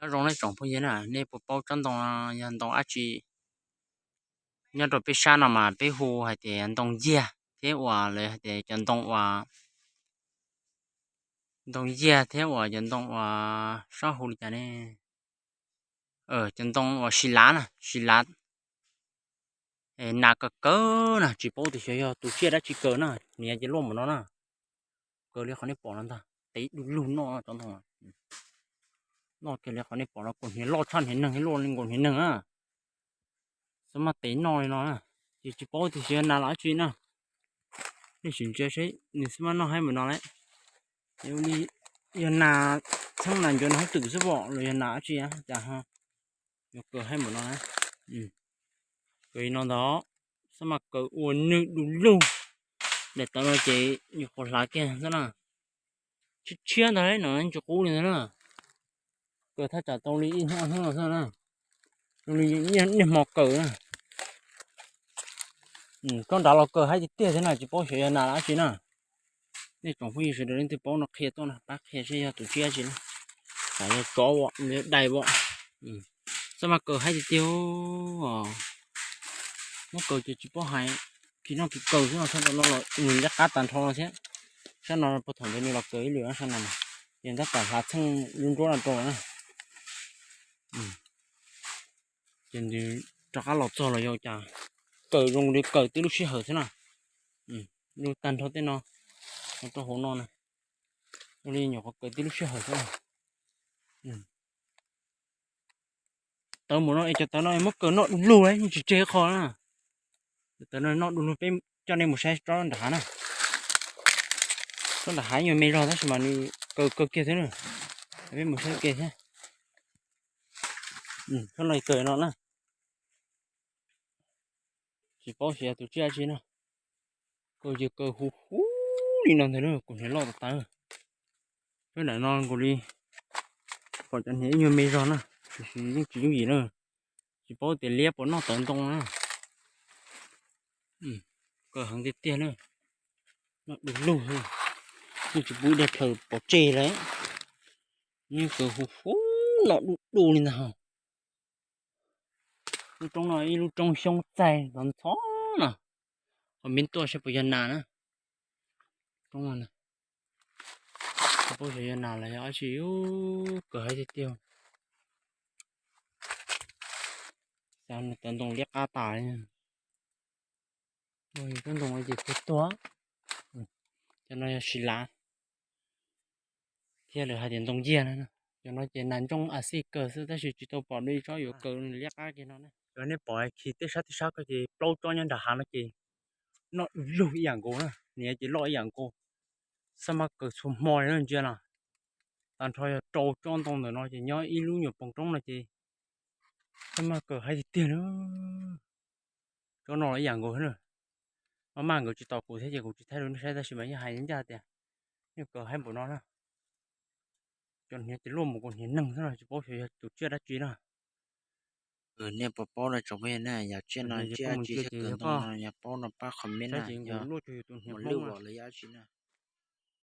Nyob zoo nej tsoom phooj ywg na, nej puas paub tsob ntoo no yog ntoo dab tsi? Nyob rau peb sab no mas peb hu hais tias ntoo yiag thiab uas lawv hais tias cov ntoo uas, ntoo yiag thiab uas cov ntoo uas, sab hu li cas ne, cov ntoo uas si lav na, si lav nas kawg kawg na, tsis paub tias xyov yog tus tsiaj dab tsi kaw na, niam ces luaj npaum no na. Kaw li qhov nej pom no ntag, tev du lug noj tsob ntoo. Noj kiag li qhov nej pom no, kaus hniav loj tshaj hniav neeg, luaj li nkaus hniav neeg na. Xab maj tev noj li no na, ces tsis paub tias xyov yog nas los dab tsi na. Nej sim ntsia seb nws xab maj noj haib npaum no lawm. Yog li, yog nas txheeb nas ncuav nws hoob twm xwb pom los yog nas dab tsi cas ho yuav kaw haib npaum no na. Kaw li no ntag, xab maj kaw ua nwj du lug. Daim tawv no ces nyuam qhuav hlav kiag xwb na. Tshiab tshiab ntag no, tsis qub li ntag na. Kaw thaj tsam tau li ib hnub no xwb na. Zoo li niaj hmo kaw na. Tsob nrad los kaw haib tiag tiag thiab na, tsis paub xyov yog nas los dab tsi na. Nej tsoom phooj ywg sawv daws leej twg paub no qhia tuaj na, pab qhia seb yog tus tsiaj dab tsi na. Tsam yog tsov as, yog dais as. Xab maj kaw haib tiag tiag. Muab kaw ces tsis paub hais, kis noj kis kaw xwb no, sab no los nws liab qab tag nrho no thiab. Sab no puag thaum ntawd nws los kaw ib lwm sab no, ces tab tom hlav txheej lub nruab no rau na. Ces nws rov qab los txog los yog cas, kaw zoo li kaw tib lub sij hawm xwb na. Lub tag nrho tej no, rau hauv no na, zoo li nyuam qhuav kaw tib lub sij hawm xwb na. Tawv mus no es cov tawv no muab kaw noj du lug li, yeej tsis tseg qho na. Cov tawv no noj du lug, peb coj nej mus saib tsob nram hav na. Tsob nram hav nyuag me zog tab sis mas nws kaw kaw kiag thiab na. Peb mus saib kiag thiab. Tsob no kaw no na. Tsis paub xyov yog tus tsiaj dab tsi na. Kaw ces kaw huv huv li no ntag na, kaus hniav loj tas tas. Tsob nram no nkaus li, pom cov hniav ib nyuag me zog na, tiam sis yeej tsis yooj yim na. Tsis paub tias liab puas noj tawv ntoo na. Kaw heev tiag tiag na. Noj du lug, yeej tsis pub ib daig plaws pov tseg li. Yeej kaw huv huv noj du du li ntag. Lub roob no ib lub roob xyoob txaij ntxhov ntxhov no. Ho mib tuaj seb puas yog nas na. Roob no, tsis paub xyov yog nas los yog dab tsi, kaw haib tiag tiag. Xav nws tawv ntoo liab qab tas li. Cov ntoo no ces kuj tuag. Cov no yog si lav, thiab lawv hais tias ntoo yiag na. Cov no ces nas ntsooj a xij kaw xwb tab sis tsis tau pom dua ib tsob yuav kaw liab qab kiag no na. Cov nej pom khi tej sab tej sab ko ces plaub tsob nyob nram hav no ces noj du lug ib yam nkaus na, hniav ces loj ib yam nkaus. Xab maj kaw txhua hmo li na ntsia na. Tag nrho yog rau tsob ntoo ntawm no ces nyob ib lub nyuam poos roob no ces xab maj kaw haib tiag tiag na. Tsob no los ib yam nkaus na. Maj maj nkawd tsis tos kuv thiab ces kuv tsis thaij rau nej saib tab sis mas yeej hais ncaj tias yeej kaw haib npaum no na. Cov hniav ces luaj mus kaus hniav neeg xwb no, tsis paub xyov yog tus tsiaj dab tsi na. Nej puas paub no tsoom phooj ywg na, yog tsiaj no tsiaj dab tsi thiab kaw ntoo no, yog paub no pab comment na, yog mus lwj los yog dab tsi na.